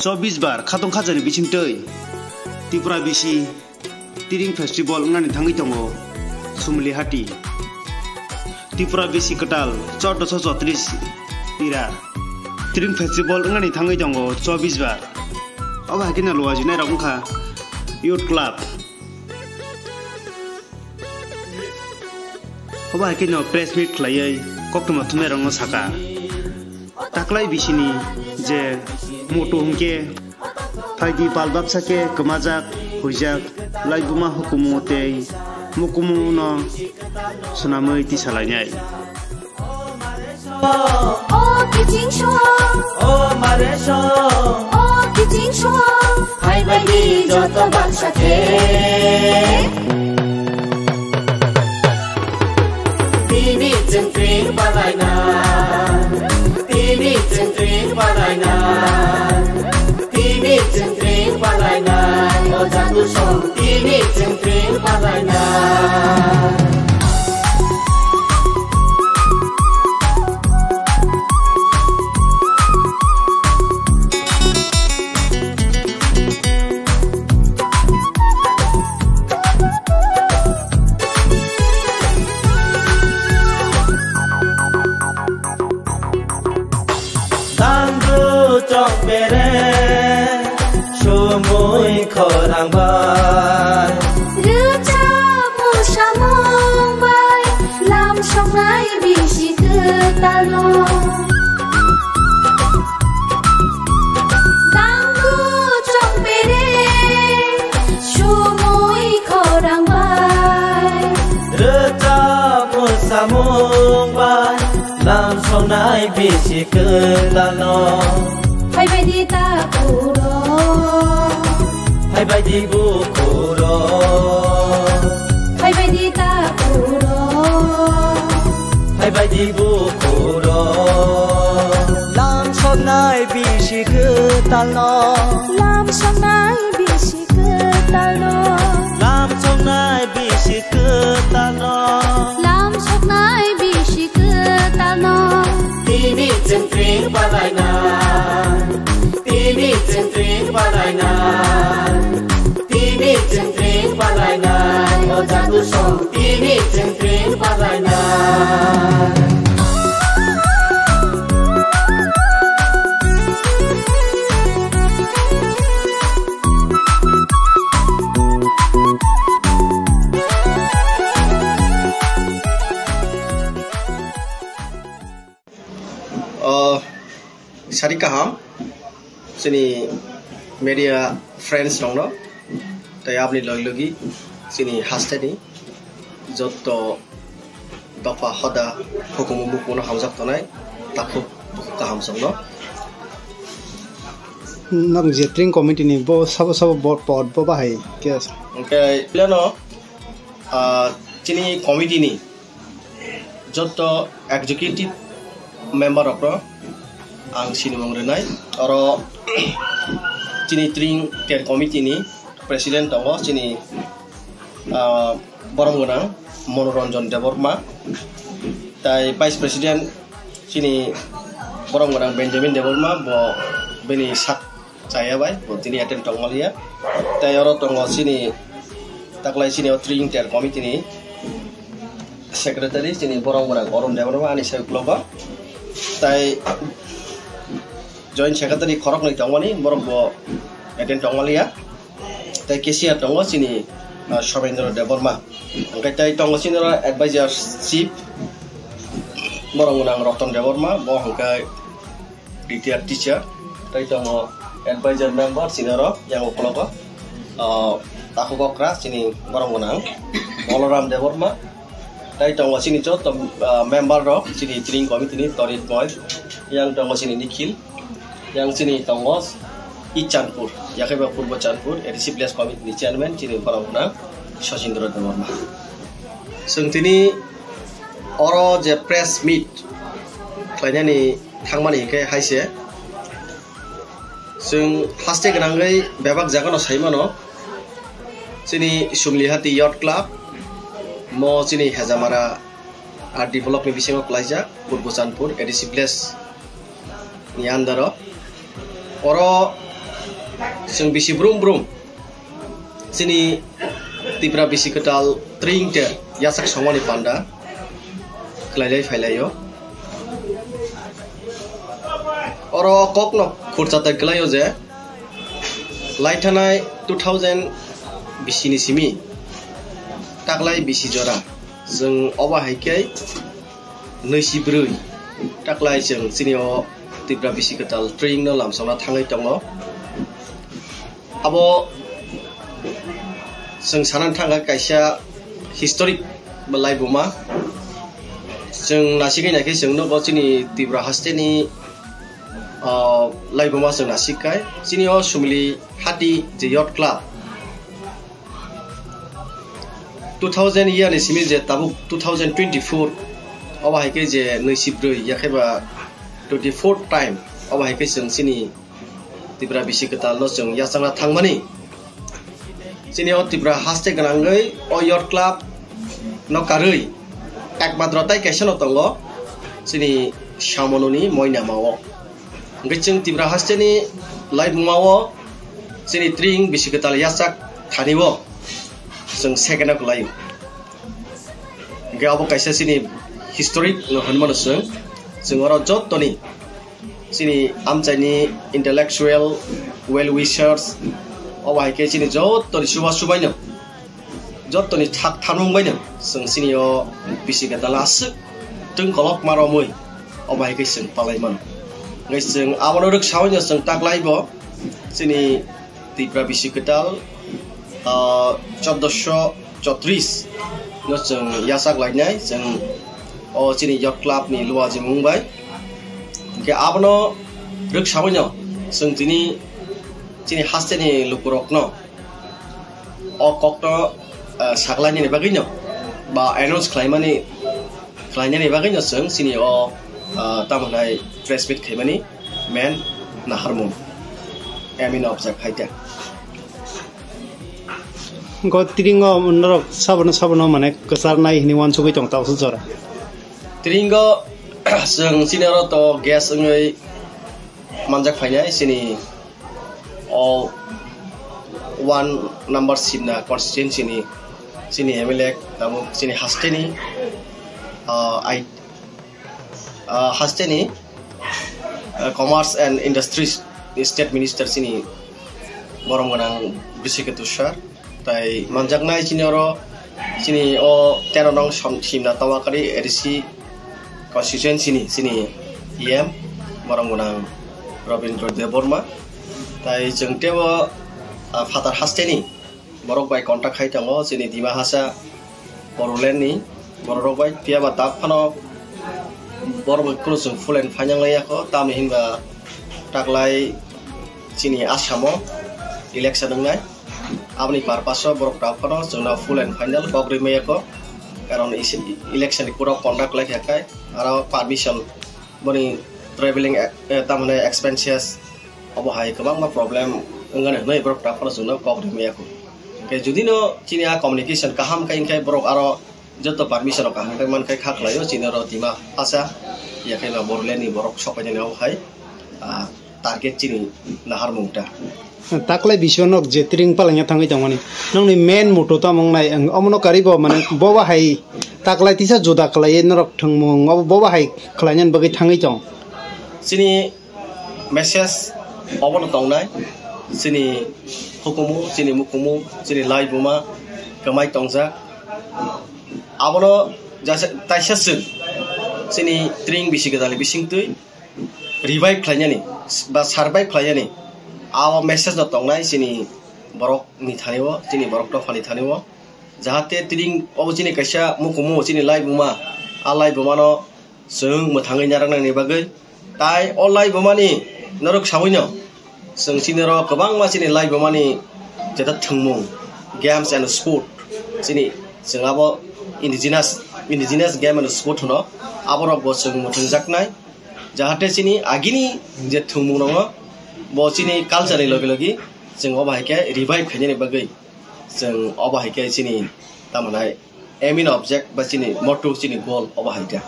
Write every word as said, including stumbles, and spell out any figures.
chobbish bar khatong khajani bisingtwi Tripura bisi Tring Festival wngnani thangwi tongo Sumlihati. Tripura bisi kwtal chordoso chotris ira Tring Festival wngnani thangwi tongo chobbish bar. Obo hai kheno luajinairok wngkha Youth Club. Obo hai kheno press meet khlaiwi koktwma thumnairokno saka. Taklai bisini je moto hwnkhe phaidi pal bapsa khe kwmajak, huijak, laibuma hukumu tei mukumu no swnamwi tisalainai. O kiching song. O mare song. O kiching song. Phaibaidi joto baksa khe. Tini chwng tring palaina. Tini chwng tring palaina. Tini chwng tring palaina. O jadu song. Tini chwng tring palaina. Tangru chok bere sumui khorang bai. Rwchapmung samung bai lam songnai bisi kwtalno. Tangru chok bere sumui khorang bai. Rwchapmung samung bai lam songnai bisi kwtalno. Phaibaidi takhukro. Phaibaidi bukhukro. Phaibaidi takhukro. Phaibaidi bukhukro. Lam songnai bisi kwtalno. Lam songnai bisi kwtalno. Lam songnai bisi kwtalno. Lam songnai bisi kwtalno. Tini chwng tring palaina. Tini chwng tring palaina. Tini chwng tring palaina. O jadu song tini chwng tring palaina. O, sari kaham, chini media friends rokno, tei aboni logi logi chini hasteni jotto dopha hoda hukumu mukuno hamjak tonai takhuk bukhuk kaham songno. Nang je tring committee ni bo sabo sabo bo pod bo bahai khe asa. Hwnkhe pleno, ah, chini committee ni jotto executive member rokno ang sinimung rwnai. Oro chini tring ter committee ni president tongo chini, ah, borom gwnang Monoranjan Debbarma, tai vice president chini borom gwnang Benjamin Debbarma, bo bini sak chaya bai, bo tini attend tongmaliya. Tai oro tongo chini taklai chini o tring ter committee ni secretary chini borom gwnang Arun Debbarma ani sai uklogo. Tai joint secretary khoroknwi tongmani, borok bo attend tongmaliya. Tai cashier tongo chini, ah, Sobendra Debbarma. Hwnkhe tai tongo chini oro advisor chief borom gwnang Ratan Debbarma, bo hwnkhe retired teacher, tei tongo advisor member chini oro yang ukologo, ah, takhuk okra chini borom gwnang Balaram Debbarma, tei tongo chini joto, ah, member rok chini tring committee ni Torit Moy, yang tongo chini Nikhil, yang chini tongo East Chandpur, yakhe ba Purbo Chandpur A D C village committee ni chairman chini borom gwnang Sachindra Debbarma. Chwng tini oro je press meet khlainani thangmani hinkhe hai se. Chwng haste gwnangwi bebak jagano sai mano. Chini Sumlihati Youth Club, mo chini Hejamara R D block ni bisingo kwlaijak, Purbo Chandpur A D C village ni under o. Oro Chwng bisi brum brum chini Tipra bisi kwtal tring te yachak songmani panda khlailai phailaio. Oro kokno khurchatai kwlaio je laithanai two thousand bisi ni simi taklai bisi jora chwng obo hai khe nui si bwrwi taklai chwng chini o Tipra bisi kwtal tring no lamsokna thangwi tongo. Abo chwng sanani thangkha kaisa historic ba laibuma. Chwng nasigwi naikhe chwng nugo chini Tipra hasteni, ah, laibuma chwng nasikkai. Chini o Sumili Hati je Youth Club two thousand year ni simi je tabuk two thousand twenty-four obo hai khe je nui si bwrwi yakheba twenty-fourth time obo hai khe chwng chini Tipra bisi kwtal no chwng yachakna thangmani. Chini o Tipra haste gwnangwi o Youth Club no karwi ekmatro tai kaisa no tongo chini Samononi Moinama o. Hwnkhe chwng Tipra hasteni laibuma o chini tring bisi kwtal yachak thani o chwng second o kwlaio. Hwnkhe abo kaisa chini historic no hwnmano chwng. Chwng oro jottoni chini amchaini intellectual, well wishers, obo hai khe chini jottoni chuba chubaino, jottoni thak tharmung baino chwng chini o bisi kwtal aswk twng kolokma romwi obo hai khe chwng palai mano. Hwnkhe chwng abono rwksaoino chwng taklaibo chini Tipra bisi kwtal, ah, chauddosho chotris no chwng yachak lainai chwng o chini Youth Club ni luajimung bai. Hwnkhe abono rwksaoino chwng tini chini hasteni lukurokno o kokno, ah, saklainani bagwino ba announce khlaimani, khlainani bagwino chwng chini o, ah, tamo hwnai press meet khaimani main naharmung, aim in object hai khe. Go tringo norok sabono sabono mane kwcharnai hwnwi uansugwi tong tausu jora. Tringo chwng chini oro to guest wngwi manjak phainai chini o one number Simna constituency ni chini M L A tabuk chini hasteni, ah, I, ah, hasteni, ah, Commerce and Industries ni State Minister chini borom gwnang Brisiketu sir. Tai manjaknai chini oro chini o tero nong Som-, Simna Tawakari A D C constituency ni chini E M borom gwnang Rabindra Debbarma. Tai chwng tebo, ah, phatar hasteni borok bai contact khai tongo chini Dima Hasa Bodoland ni borok rok bai, phiya ba tak phano borok bai kunu chwng full and final wngya kho, tamni hinba taklai chini Assam o election wngnai. Aboni purpose o borok tak phano chwngno full and final kok rwi maya kho, karon isi-, election ni pura conduct lai kha khai, aro permission boni traveling, eh, tamoni expenses obo hai kwbangma problem wngani hwnwi borok tak phano chwngno kok rwi maya kho. Hwnkhe judino chini a communication kaham khai, hwnkhe borok aro joto permission rok kaham khai man khai kha khlaio, chini oro Dima Hasa, yakhai ba Bodoland ni borok sok painani obo hai, ah, target chini naharmung ta. Taklai bisio nok je tring palangya thangwi tongmani. Nokni main motto tamo wngnai, ang omono karibo mane boba hai taklai tisa juda khlaiwi norok thwngmung obo boba hai khlainani bagwi thangwi tong. Chini message obono tongnai, chini hukumu, chini mukumu, chini laibuma kwmai tongjak. Abono jasa-, taisa chwng chini tring bisi kwtalni bisingtwi revive khlainani ba survive khlainani, abo message no tongnai chini borok ni thani o, chini borok dophani thani o, jahate tini obo chini kaisa mukumu chini laibuma, a laibuma no chwng mwthangwi narwknani bagwi, tai o laibuma ni norok sawino chwng chini oro kwbangma chini laibuma ni jeta thwngmung, games and sport, chini chwng abo indigenous, indigenous game and sport hwno, aborok bo chwng mwthangjaknai. Jahate chini agini je thwngmung rongo, bo chini culture ni logi logi chwng obo hai khe revive khainani bagwi chwng obo hai khe chini tamo nai aim in object ba chini motto, chini goal obo hai khe.